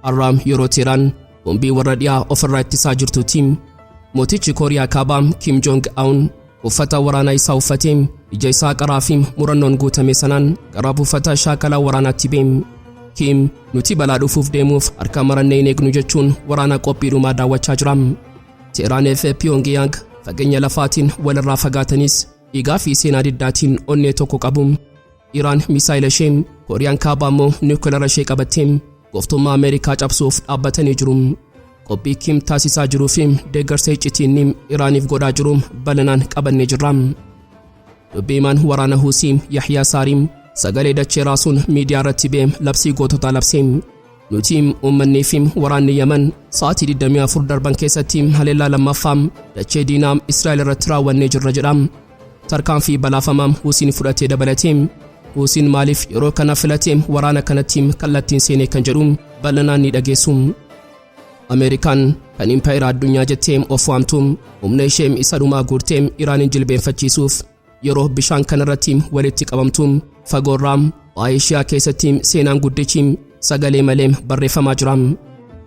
Har'aam yeroo Teeraan boombii warra dhiyaa ofirraa ittisaa jirtutti mootichi Kooriyaa Kaabaa Kim Jong Un uffata waraanaa isaa uffatee ija isaa qaraa fi murannoon guutame sanaan gara buufata shaakalaa waraanaatti ba'e. Kim nuti balaa dhufuuf deemuuf harka marannee hin eegnu jechuun waraana qophiidhumaa daawwachaa jira. Teeraanii fi Pyongyang fageenya lafaatiin walirraa fagaatanis dhiigaa fi seenaa diddaatiin onnee tokko qabu. Iraan misaayila ishee, Kooriyaan Kaabaa immoo niwukilara ishee qabattee gooftummaa Ameerikaa cabsuuf dhaabbatanii jiru. Qophii Kim taasisaa jiruu fi deeggarsa iccitiin Iraaniif godhaa jiru bal'inaan qabannee jirra. Dubbii himaan waraana Huusii Yahyaa Saarii sagalee dachee raasuun miidiyaa irratti ba'ee labsii goototaa labsee. Nuti uummannii fi waraanni Yaman sa'aatii 24 darban keessatti haleellaa lammaffaa dachee diinaa Israa'el irratti raawwannee jirra jedha. Tarkaanfii balaafamaa Huusiin fudhatee dabalatee Huusiin maaliif yeroo kana filatee waraana kanatti kallattiin seenee kan jedhu bal'inaan ni dhageessu. Ameerikaan kan impaayera addunyaa jettee of waamtu humna ishee isa dhumaa guurtee Iraanin jilbeenfachiisuuf yeroo bishaan kanarratti walitti qabamtu fagoorraa baha Eeshiyaa keessatti seenaan guddichi sagalee malee barreeffamaa jira.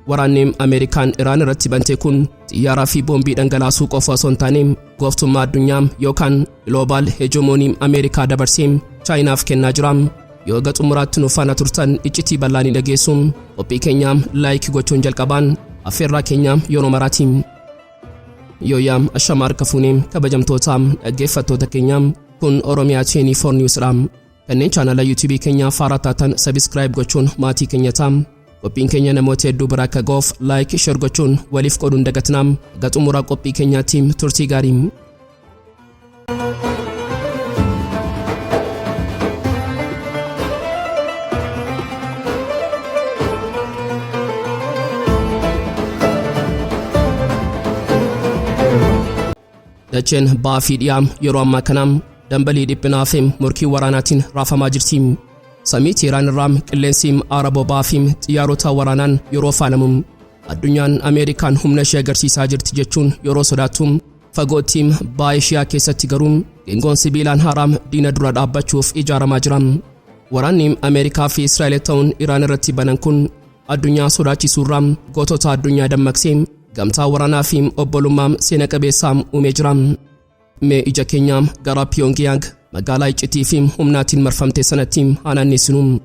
Waraanni Ameerikaan Iraan irratti bante kun xiyyaaraa fi boombii dhangalaasuu qofa osoo hin taane gooftummaa addunyaa yookaan global hegemony Ameerikaa dabarsee Chaayinaaf kennaa jira. Yoo haga xumuraatti nu faana turtan iccitii bal'aa ni dhageessu. Qophii keenya like gochuun jalqabaan affeerraa keenya yeroo maraati. Yooyaa ashama harka fuunee kabajamtoota dhaggeeffattoota keenya, kun Oromiyaa 24 News dha. Kanneen chaanala YouTube keenyaa faaraa taatan subscribe gochuun maatii keenya ta'a. Qophiin keenya namoota hedduu bira akka ga'uuf like, share gochuun waliif qooduun dagatinaa. Haga xumura qophii keenyaatti turtii gaarii. Dacheen ba'aa fi dhiyaa yeroo ammaa kana dambalii dhiphinaa fi morkii waraanaatiin raafamaa jirti. Samii Teeraan irraa qilleensi aara boba'aa fi xiyyaarota waraanaan yeroo faalamu, addunyaan Ameerikaan humna ishee agarsiisaa jirti jechuun yeroo sodaattu, fagootti ba'a Eeshiyaa keessatti garuu geengoon sibiilaan haaraa diina dura dhaabbachuuf ijaaramaa jira. Waraanni Ameerikaa fi Israa'el ta'uun Iraan irratti banan kun addunyaa sodaachisuurraa gootota addunyaa dammaqsee gamtaa waraanaa fi obbolummaa seena qabeessaa uumee jira. Mee ija keenya gara Pyongyang magaalaa iccitii fi humnaatiin marfamte sanatti haa naanneessinu.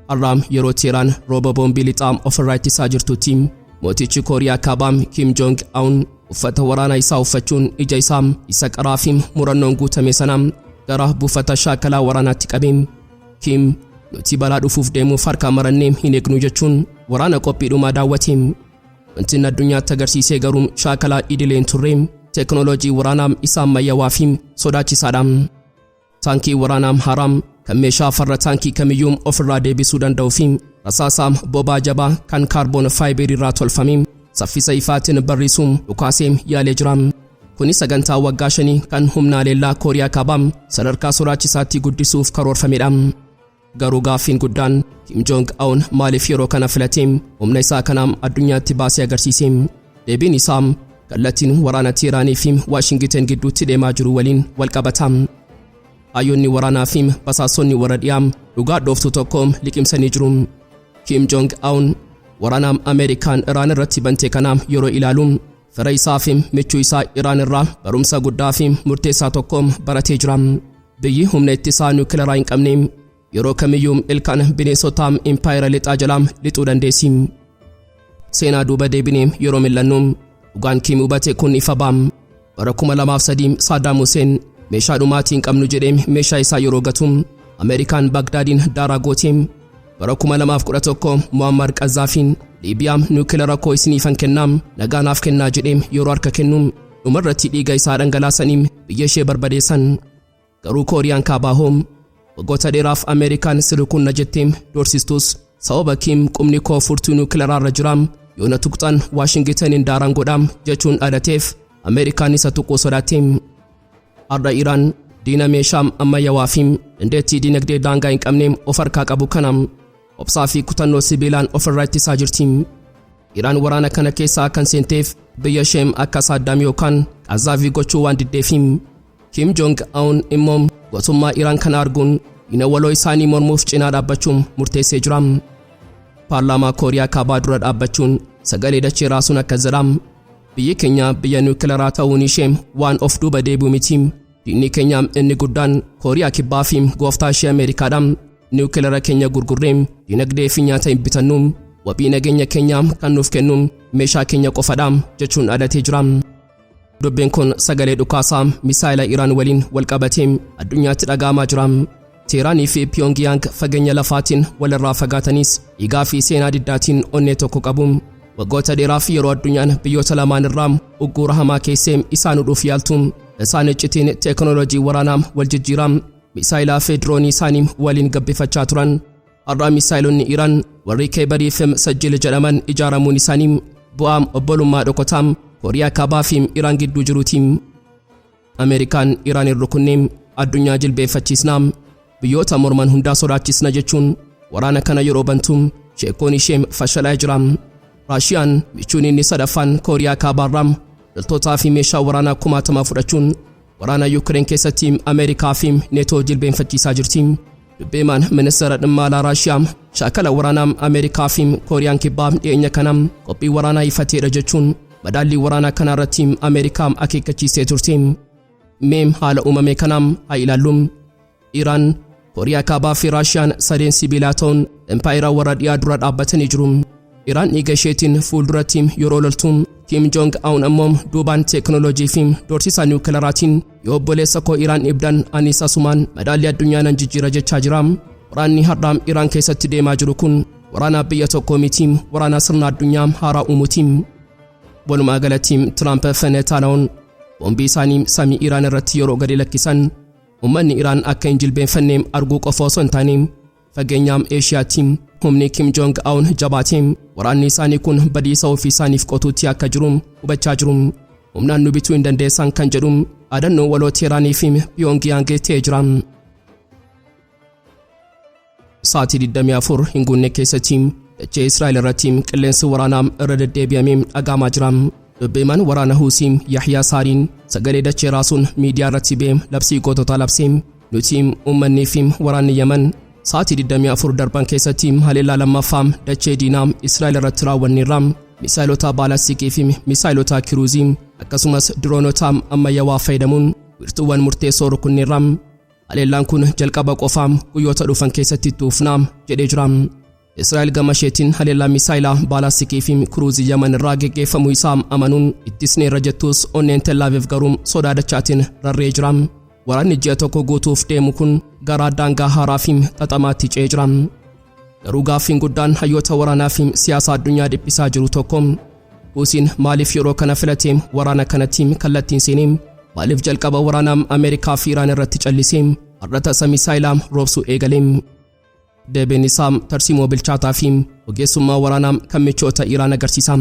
Har'a yeroo Teeraan rooba boombii lixaa ofirraa ittisaa jirtutti mootichi Kooriyaa Kaabaa Kim Jong Un uffata waraanaa isaa uffachuun ija isaa isa qaraa fi murannoon guutame sana gara buufata shaakalaa waraanaatti qabe. Kim nuti balaa dhufuuf deemuuf harka marannee hin eegnu jechuun waraana qophiidhumaa daawwate. Wanti inni addunyaatti agarsiisee garuu shaakalaa idilee hin turre, teeknooloojii waraanaa isa ammayyawaa fi sodaachisaadha. Taankii waraanaa haaraa kan meeshaa farra taankii kamiyyuu ofirraa deebisuu danda'uu fi rasaasa bobaa jabaa kan kaarboon faayiberii irraa tolfame saffisa ifaatiin barriisuu dhukaasee yaalee jira. Kuni sagantaa waggaa 5 kan humna haleellaa Kooriyaa Kaabaa sadarkaa sodaachisaatti guddisuuf karoorfamedha. Garuu gaaffiin guddaan, Kim Jong Un maaliif yeroo kana filatee humna isaa kana addunyaatti baasee agarsiise? Deebiin isaa kallattiin waraana Teeraanii fi Waashingiten gidduutti deemaa jiru waliin walqabata. Hayyoonni waraanaa fi basaasonni warra dhiyaa dhugaa dhooftuu tokko liqimsanii jiru. Kim Jong Un waraana Ameerikaan Iraan irratti bante kana yeroo ilaalu fira isaa fi michuu isaa Iraan irraa barumsa guddaa fi murteessaa tokko baratee jira. Biyyi humna ittisaa niwukilaraa hin qabne yeroo kamiyyuu ilkaan bineensota impaayera lixaa jalaa lixuu dandeessi. Seenaa duuba deebinee yeroo mil'annu dhugaan Kiim hubate kun ifa ba'a. Bara 2003 Saadaam Huseen meeshaa dhumaatii hin qabnu jedhee meeshaa isaa yeroo gatu Ameerikaan Baagdaadiin daaraa goote. Bara 2011 Muammar Qazzaafiin Liibiyaa niwukilara koo isiniifan kennaa, nagaa naaf kennaa jedhee yeroo harka kennu dhumarratti dhiiga isaa dhangalaasanii biyya ishee barbadeessan. Garuu Kooriyaan Kaabaa hoo? Waggoota dheeraaf Ameerikaan si rukunna jettee doorsistus sababa Kiim qubni koo furtuu niwukilaraa irra jira, yoo na tuqxan Waashingitaniin daaraan godha jechuun dhaadateef Ameerikaan isa tuquu sodaatte. Har'a Iraan diina meeshaa ammayyawaa fi dandeettii dinagdee daangaa hin qabne of harkaa qabu kana obsaa fi kutannoo sibiilaan ofirraa ittisaa jirti. Iraan waraana kana keessaa kan seenteef biyya ishee akka Saaddaam yookaan Qazzaafii gochuu waan diddeefi. Kim Jong Un immoo gootummaa Iraan kana arguun diina waloo isaanii mormuuf cinaa dhaabbachuun murteessee jira. Paarlaamaa Kooriyaa Kaabaa dura dhaabbachuun sagalee dachee raasuun akkas jedha. Biyyi keenya biyya niwukilaraa ta'uun ishee waan of duuba deebi'u miti. Diinni keenya inni guddaan Kooriyaa Kibbaa fi gooftaa ishee Ameerikaadha. Niwukilara keenya gurgurree dinagdee fi nyaata hin bitannu. Wabii nageenya keenyaa kan nuuf kennu meeshaa keenya qofadha jechuun dhadatee jira. Dubbiin kun sagalee dhukaasaa misaayila Iraan waliin walqabatee addunyaatti dhaga'amaa jira. Teeraanii fi Pyongyang fageenya lafaatiin walirraa fagaatanis dhiigaa fi seenaa diddaatiin onnee tokko qabu. Waggoota dheeraaf yeroo addunyaan biyyoota lamaan irraa ugguura hamaa keessee isaan hudhuuf yaaltu, isaan iccitiin teekinooloojii waraanaa wal jijjiiraa misaayilaa fi diroonii isaanii waliin gabbifachaa turan. Har'a misaayilonni Iraan warri Keebarii fi Sajjil jedhaman ijaaramuun isaanii bu'aa obbolummaa dhokotaa Kooriyaa Kaabaa fi Iraan gidduu jiruuti. Ameerikaan Iraan hin rukunnee addunyaa jilbeeffachiisnaa, biyyoota morman hundaa sodaachisna jechuun waraana kana yeroo bantu sheekkoon ishee fashalaa'ee jira. Raashiyaan michuun inni sadaffaan Kooriyaa Kaabaarraa loltootaa fi meeshaa waraanaa kumaatama fudhachuun waraana Yuukireen keessatti Ameerikaa fi Neetoo jilbeenfachiisaa jirti. Dubbeemaan ministeera dhimma alaa Raashiyaa shaakala waraanaa Ameerikaa fi Kooriyaan Kibbaa dhiyeenya kana qophii waraanaa ifateedha jechuun madaallii waraanaa kana irratti Ameerikaa akeekkachiistee turte. Mee haala uumame kanaa haa ilaallu. Iraan, Kooriyaa Kaabaa fi Raashiyaan sadeen sibiilaa ta'uun impaayera warra dhiyaa dura dhaabbatanii jiru. Iraan dhiiga isheetiin fuulduratti yeroo loltu, Kim Jong Un ammoo duubaan teekinooloojii fi doorsisa niwukilaraatiin yoo obboleessa koo Iraan ibdan anis asumaan madaallii addunyaa nan jijjiira jechaa jira. Waraanni har'aa Iraan keessatti deemaa jiru kun waraana biyya tokkoo miti, waraana sirna addunyaa haaraa uumuti. Walumaa galatti Tiraamp fi Netanyahuun boombii isaanii samii Iraan irratti yeroo gadi lakkisan uummanni Iraan akka hin jilbeenfanne arguu qofa osoo hin taane, fageenyaam Eeshiyaatti humni Kim Jong Un jabaatee waraanni isaanii kun badiisa ofii isaaniif qotuutti akka jiru hubachaa jiru. Humnaan nu bituu hin dandeessan kan jedhu dhaadannoo waloo Teeraanii fi Pyongyang ta'ee jira. Sa'aatii 24 hin guunne keessatti dachee Israa'el irratti qilleensi waraanaa irra deddeebi'amee dhaga'amaa jira. Dubbiimaan waraana Huusii Yahyaa Saariin sagalee dachee raasuun miidiyaa irratti ba'ee labsii goototaa labsee, nuti uummannii fi waraanni Yaman sa'aatii 24 darban keessatti haleellaa lammaffaa dachee diinaa Israa'el irratti raawwanneerra. Misaayilota baalastikii fi misaayilota kiruuzii akkasumas diroonota ammayyaawaa fayyadamuun wiirtuuwwan murteessoo rukunneerra. Haleellaan kun jalqaba qofaa, guyyoota dhufan keessatti itti fufnaa jedhee jira. Israa'el gama isheetiin haleellaa misaayilaa baalastikii fi kiruuzii Yaman irraa geggeeffamuu isaa amanuun ittisneerra jettus, onneen Tel Aviv garuu sodaa dachaatiin rarra'ee jira. Waraanni ji'a tokko guutuuf deemu kun gara daangaa haaraa fi xaxamaatti ce'ee jira. Garuu gaaffiin guddaan hayyoota waraanaa fi siyaasa addunyaa dhiphisaa jiru tokko, Huusiin maaliif yeroo kana filatee waraana kanatti kallattiin seenee? Maaliif jalqaba waraanaa Ameerikaa fi Iraan irratti callisee har'a tasa misaayilaa roobsuu eegalee? Deebiin isaa tarsiimoo bilchaataa fi ogeessummaa waraanaa kan michoota Iraan agarsiisa.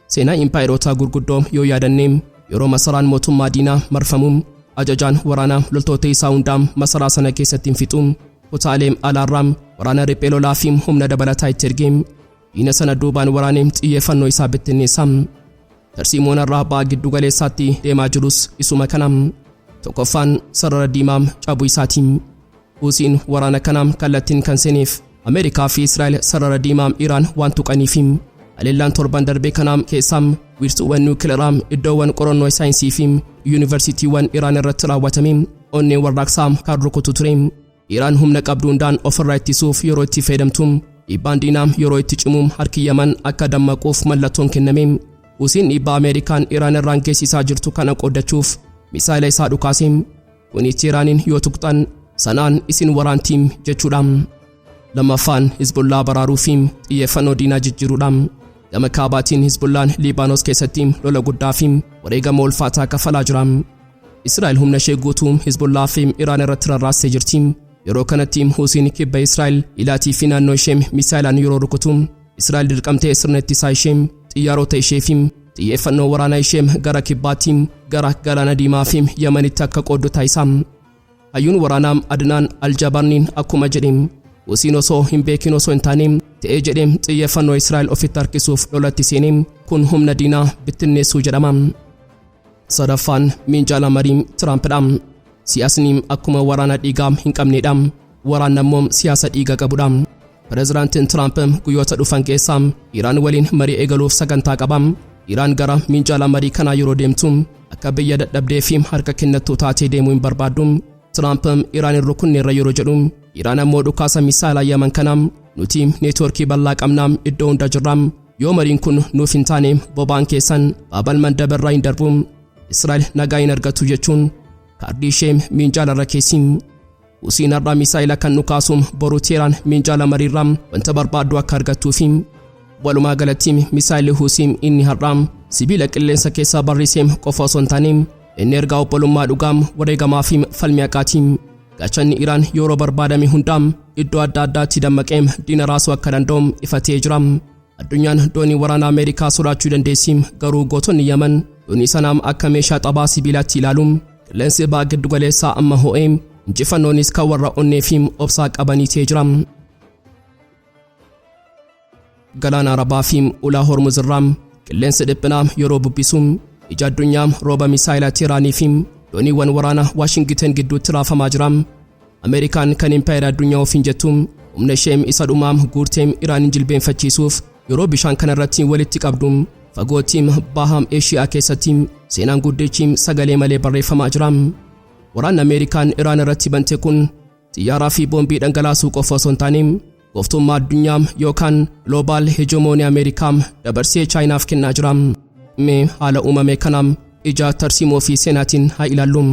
Seenaa impaayeroota gurguddoo yoo yaadanne, yeroo masaraan mootummaa diinaa marfamu ajajaan waraanaa loltoota isaa hundaa masaraa sana keessatti hin fixu. Kutaalee alaarraa waraana riphee lolaa fi humna dabalataa itti ergee diina sana duubaan waraanee xiyyeeffannoo isaa bittinneessa. Tarsiimoon irraa ba'a giddu galeessaatti deemaa jirus isuma kana. Tokkoffaan sarara diimaa cabuu isaati. Huusiin waraana kana kallattiin kan seeneef Ameerikaa fi Israa'el sarara diimaa Iraan waan tuqaniif. Haleellaan torban darbee kana keessaa wiirtuuwwan niwukilaraa, iddoowwan qorannoo saayinsii fi yuunivarsiitiiwwan Iraan irratti raawwatame onnee warraaqsaa kan rukutu ture. Iraan humna qabdu hundaan ofirraa ittisuuf yeroo itti fayyadamtu, dhiibbaan diinaa yeroo itti cimu harki Yaman akka dammaquuf mallattoon kenname. Huusiin dhiibbaa Ameerikaan Iraan irraan geessisaa jirtu kana qoodachuuf misaayila isaa dhukaase. Kunis Iraaniin yoo tuqxan sanaan isin waraantiim jechuudha. Lammaffaan Hizbullaa baraaruu fi xiyyeeffannoo diinaa jijjiiruudha. Gama kaabaatiin Hizbullaan Liibaanos keessatti lola guddaa fi wareegama ulfaataa kafalaa jira. Israa'el humna ishee guutuu Hizbullaa fi Iraan irratti rarraastee jirti. Yeroo kanatti Huusiin kibba Israa'el Ilaatii fi naannoo ishee misaayilaan yeroo rukutu, Israa'el dirqamtee sirna ittisaa ishee, xiyyaarota ishee fi xiyyeeffannoo waraanaa ishee gara kibbaatti, gara Galaana Diimaa fi Yamanitti akka qooddu taasisa. Hayyuun waraanaa Adnaan Aljabarniin akkuma jedhe, Huusiin osoo hin beekin osoo hin taane ta'ee jedhee xiyyeeffannoo Israa'el ofitti harkisuuf lolatti seene. Kun humna diinaa bittinneessuu jedhama. Sadaffaan minjaala marii Tiraampidha. Siyaasni akkuma waraana dhiigaa hin qabnedha. Waraanni ammoo siyaasa dhiiga qabudha. Pireezidaantiin Tiraamp guyyoota dhufan keessaa Iraan waliin marii eegaluuf sagantaa qaba. Iraan gara minjaala marii kanaa yeroo deemtu akka biyya dadhabdee fi harka kennattuu taatee deemuu hin barbaaddu. Tiraamp Iraan hin rukunneerra yeroo jedhu, Iraan ammoo dhukaasa misaayilaa Yaman kana nuti neetwoorkii bal'aa qabna, iddoo hunda jirra. Yoo mariin kun nuuf hin taane boba'aan keessan Baabal Mandab irraa hin darbu. Israa'el nagaa hin argattu jechuun kaardii ishee minjaala irra keessi. Husiin har'a misaayila kan dhukaasu boru Teeraan minjaala mariirraa wanta barbaaddu akka argattuufi. Walumaa galatti misaayilli Husiin inni har'a sibiila qilleensa keessaa barrisee qofa osoo hin taane inni ergaa obbolummaa dhugaa, wareegamaa fi falmii haqaati. Gaachanni Iraan yeroo barbaadame hundaa iddoo adda addaatti dammaqee diina raasuu akka danda'u ifatee jira. Addunyaan doonii waraanaa Ameerikaa sodaachuu dandeessi, garuu gootonni Yaman doonii sanaa akka meeshaa xabaa sibiilaatti ilaalu. Qilleensi ba'a giddu galeessaa amma ho'ee, injifannoonis kan warra onnee fi obsaa qabanii ta'ee jira. Galaana Arabaa fi ulaa Hormuz irraa qilleensi dhiphinaa yeroo bubbisu, ija addunyaa rooba misaayilaa Teeraanii fi dooniiwwan waraanaa Waashingitan gidduutti raafamaa jira. Ameerikaan kan impaayera addunyaa ofiin jettu humna ishee isa dhumaa guurtee Iraanin jilbeenfachiisuuf yeroo bishaan kanarratti walitti qabdu, fagootti baha Eeshiyaa keessatti seenaan guddichi sagalee malee barreeffamaa jira. Waraanni Ameerikaan Iraan irratti bante kun xiyyaaraa fi boombii dhangalaasuu qofa osoo hin taane gooftummaa addunyaa yookaan global hegemony Ameerikaa dabarsee Chaayinaaf kennaa jira. Mee haala uumame kanaam ija tarsiimoo fi seenaatiin haa ilaallu.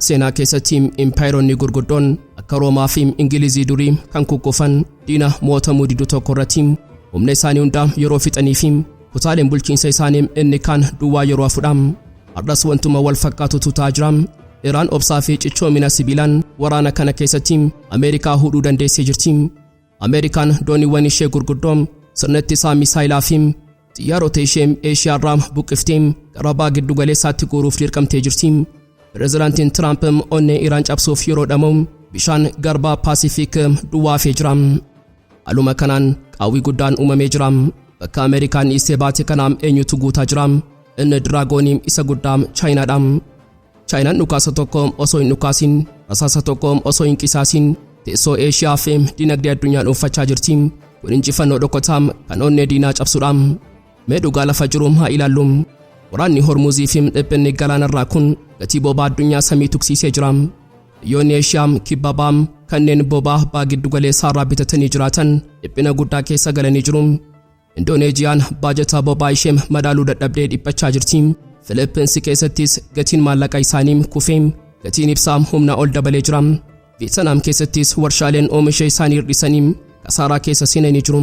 Seenaa keessatti impaayeronni gurguddoon akka Roomaa fi Ingilizii durii kan kukkufan diina mo'atamuu didu tokko irratti humna isaanii hundaa yeroo fixanii fi kutaaleen bulchiinsa isaanii inni kaan duwwaa yeroo hafudha. Har'as wantuma wal fakkaatutu ta'aa jira. Iraan obsaa fi cichoomina sibiilaan waraana kana keessatti Ameerikaa hudhuu dandeessee jirti. Ameerikaan dooniiwwan ishee gurguddoo, sirna ittisaa misaayilaa fi xiyyaarota ishee Eeshiyaarraa buqqiftee gara baha giddu galeessaatti guuruuf dirqamtee jirti. Pireezidaantiin Tiraamp onnee Iraan cabsuuf yeroo dhama'u bishaan garbaa Paasifiik duwwaa hafee jira. Haaluma kanaan qaawwii guddaan uumamee jira. Bakka Ameerikaan dhiistee baate kanaam eenyutu guutaa jira? Inni diraagoonii isa guddaa Chaayinaadha. Chaayinaan dhukaasa tokko osoo hin dhukaasin, rasaasa tokko osoo hin qisaasin teessoo Eeshiyaa fi dinagdee addunyaa dhuunfachaa jirti. Kun injifannoo dhokotaa kan onnee diinaa cabsudha. Mee dhugaa lafa jiru haa ilaallu. Waraanni Hormuzii fi dhiphinni galaanarraa kun gatii boba'aa addunyaa samii tuqsiisee jira. Biyyoonni Eeshiyaa kibba ba'aa kanneen boba'aa baha giddu galeessaarraa bitatanii jiraatan dhiphina guddaa keessa galanii jiru. Indooneejiyaan baajata boba'aa ishee madaaluu dadhabdee dhiphachaa jirti. Filippinsi keessattis gatiin maallaqa isaanii kufee gatiin ibsaa humna ol dabalee jira. Vietnaam keessattis warshaaleen oomisha isaanii hir'isanii kasaaraa keessa seenanii jiru.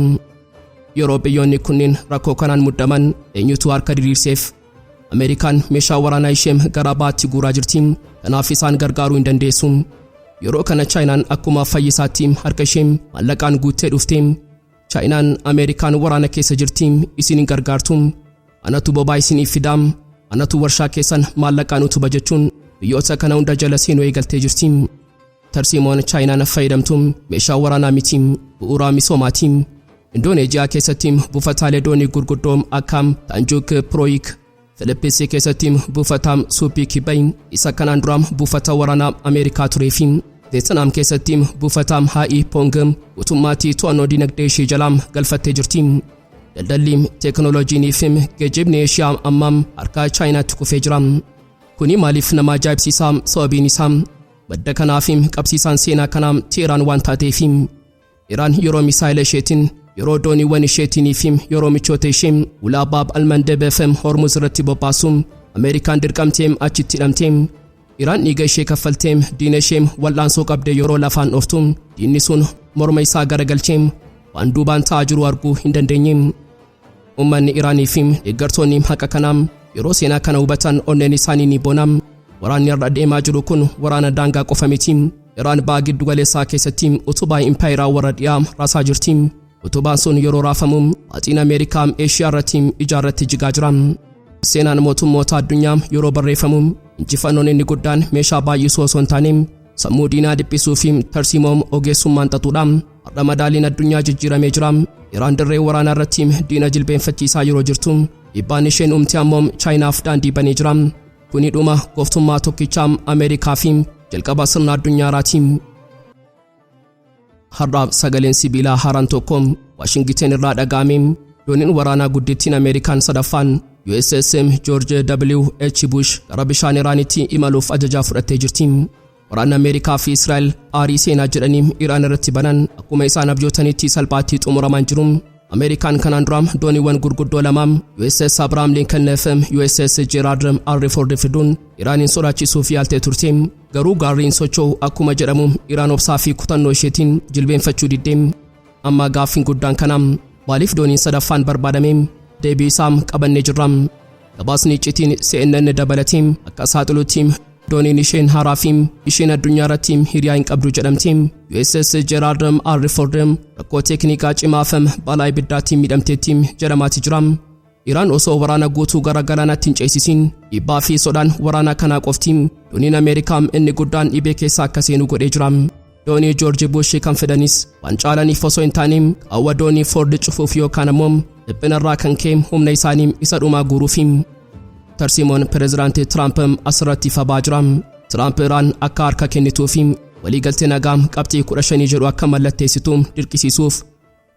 Yeroo biyyoonni kunneen rakkoo kanaan muddaman eenyutu harka diriirseef? Ameerikaan meeshaa waraanaa ishee gara bahaatti guuraa jirti. Kanaaf isaan gargaaruu hin dandeessu. Yeroo kana Chaayinaan akkuma fayyisaatti harka ishee maallaqaan guuttee dhufte. Chaayinaan Ameerikaan waraana keessa jirti, isin hin gargaartu. Anatu boba'aa isiniif fidaa. Anatu warshaa keessan maallaqaan utuba jechuun biyyoota kana hunda jala seenuu eegaltee jirti. Tarsiimoon Chaayinaan fayyadamtu meeshaa waraanaa miti, bu'uuraa misoomaati. Indooneejiyaa keessatti buufataalee doonii gurguddoo akka Taanjuk Pirooyik, Filippinsi keessatti buufata Suupiik Bay isa kanaan dura buufata waraanaa Ameerikaa turee fi Veetnaam keessatti buufata Haa'ii Poong guutummaatti to'annoo dinagdee ishee jalaa galfattee jirti. Daldalli teekinooloojiinii fi geejjibni Eeshiyaa amma harka Chaayinaatti kufee jira. Kuni maaliif nama ajaa'ibsiisaa? Sababiin isaa madda kanaa fi qabsiisaan seenaa kanaa Teeraan waan taateef. Iraan yeroo misaayila isheetiin, yeroo dooniiwwan isheetiin fi yeroo michoota ishee ulaa Baab al-Mandeb fi Hormuz irratti bobbaasu Ameerikaan dirqamtee achitti hidhamtee. Iraan dhiiga ishee kaffaltee diina ishee wal'aansoo qabdee yeroo lafaan dhooftu diinni sun morma isaa garagalchee waan duubaan ta'aa jiru arguu hin dandeenye. Uummanni Iraanii fi deeggartoonni haqa kanaa yeroo seenaa kana hubatan onneen isaanii ni boona. Waraanni har'a deemaa jiru kun waraana daangaa qofa miti. Iraan baha giddu galeessaa keessatti utubaa impaayeraa warra dhiyaa raasaa jirti. Utubaan sun yeroo raafamu faaxiin Ameerikaa Eeshiyaa irratti ijaarratti jigaa jira. Seenaan mootummoota addunyaa yeroo barreeffamu injifannoon inni guddaan meeshaa baay'isuu osoo hin taane sammuu diinaa dhiphisuu fi tarsiimoo ogeessummaan xaxuudha. Har'a madaaliin addunyaa jijjiiramee jira. Iraan dirree waraanaa irratti diina jilbeenfachiisaa yeroo jirtu dhiibbaan isheen uumte ammoo Chaayinaaf daandii banee jira. Kuni dhuma gooftummaa tokkichaa Ameerikaa fi jalqaba sirna addunyaa haaraati. Har'a sagaleen sibiilaa haaraan tokko Waashingiten irraa dhaga'ame. Dooniin waraanaa guddittiin Ameerikaan sadaffaan USS George W. H. Bush gara bishaan Iraanitti imaluuf ajajaa fudhattee jirti. Waraanni Ameerikaa fi Israa'el aarii seenaa jedhanii Iraan irratti banan akkuma isaan abjootanitti salphaatti xumuraman jiru. Ameerikaan kanaan dura dooniiwwan gurguddoo lama, USS Abraham Lincoln fi USS Gerald R. Ford, fiduun Iraaniin sodaachisuuf yaaltee turte. Garuu gaarriin socho'u akkuma jedhamu, Iraan obsaa fi kutannoo isheetiin jilbeenfachuu diddee. Amma gaaffiin guddaan kana: maaliif dooniin sadaffaan barbaadame? Deebii isaa qabannee jirra. Gabaasni iccitiin CNN dabalatee akka saaxilutti, dooniin isheen haaraa fi isheen addunyaa irratti hiriyaa hin qabdu jedhamti, USS Gerald R. Ford, rakkoo teeknikaa cimaa fi balaa ibiddaatiin miidhamteetti jedhamaati jira. Iraan osoo waraana guutuu gara galaanaatti hin ceesisiin, dhiibbaa fi sodaan waraana kanaa qofti dooniin Ameerikaa inni guddaan dhibee keessa akka seenu godhee jira. Doonii George Bush kan fidanis waan caalaniif osoo hin taane, qaawwa doonii Ford cufuuf yookaan ammoo dhiphina irraa kan ka'e humna isaanii isa dhumaa guuruufi. Tarsiimoon pireezidaantii Tiraamp asirratti fabaa jira. Tiraamp Iraan akka harka kennituu fi waliigaltee nagaa qabxii 15 jedhu akka mallatteessitu dirqisiisuuf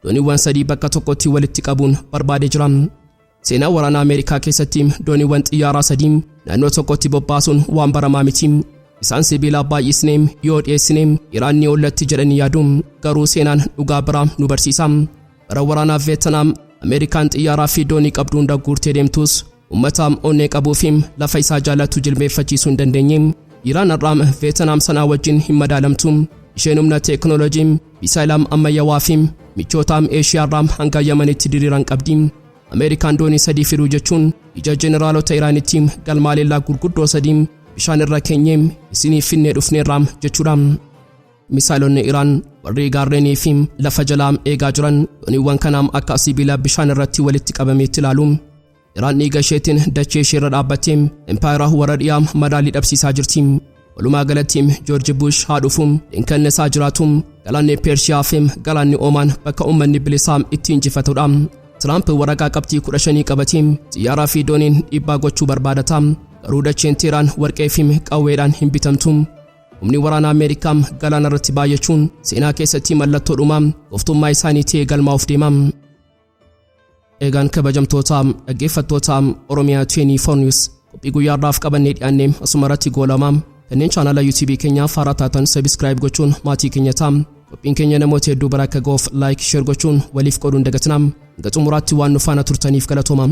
dooniiwwan sadii bakka tokkotti walitti qabuun barbaadee jira. Seenaa waraana Ameerikaa keessatti dooniiwwan xiyyaaraa sadii naannoo tokkotti bobbaasuun waan baramaa miti. Isaan sibiila baay'isnee yoo dhiyeessine Iraan ni ollatti jedhanii yaadu. Garuu seenaan dhugaa biraa nu barsiisa. Bara waraanaa Veetnaam Ameerikaan xiyyaaraa fi doonii qabdu hunda guurtee deemtus, uummata onnee qabuu fi lafa isaa jaalatu jilbeeffachiisuu hin dandeenye. Iraan har'aa Veetnaam sanaa wajjin hin madaalamtu. Isheen humna teekinooloojii, misaayilaa ammayyaawaa fi michoota Eeshiyaarraa hanga Yamanitti diriiran qabdi. Ameerikaan doonii sadii fiduu jechuun ija jeneraalota Iraanitti galmaaleellaa gurguddoo sadii bishaan irra keenyee isinii finnee dhufneerra jechuudha. Misaayilonni Iraan warri gaarreenii fi lafa jalaa eegaa jiran dooniiwwan kanaa akka sibiila bishaan irratti walitti qabameetti ilaalu. Iraan dhiiga isheetiin dachee ishee irra dhaabbattee impaayera warra dhiyaa madaalii dhabsiisaa jirti. Walumaa galatti, Joorji Bush haa dhufu, Lincoln isaa jiraatu, galaanni Peershiyaa fi galaanni Oomaan bakka uummanni bilisaa itti injifatudha. Tiraamp waraqaa qabxii 15 qabatee xiyyaaraa fi dooniin dhiibbaa gochuu barbaadata. Garuu dacheen Teheraan warqee fi qawweedhaan hin bitamtu. Humni waraana Ameerikaa galaana irratti baay'achuun seenaa keessatti mallattoo dhumaa gooftummaa isaanii ta'ee galmaa'uuf deema. Eegaan kabajamtoota dhaggeeffattoota Oromiyaa 24 News, qophii guyyaarraaf qabannee dhiyaannee asuma irratti goolama. Kanneen chaanala YouTube keenyaaf haaraa taatan subscribe gochuun maatii keenya ta'a. Qophiin keenya namoota hedduu bira akka ga'uuf like, share gochuun waliif qooduun dagatinaa. Hanga xumuraatti waan nu faana turtaniif galatooma.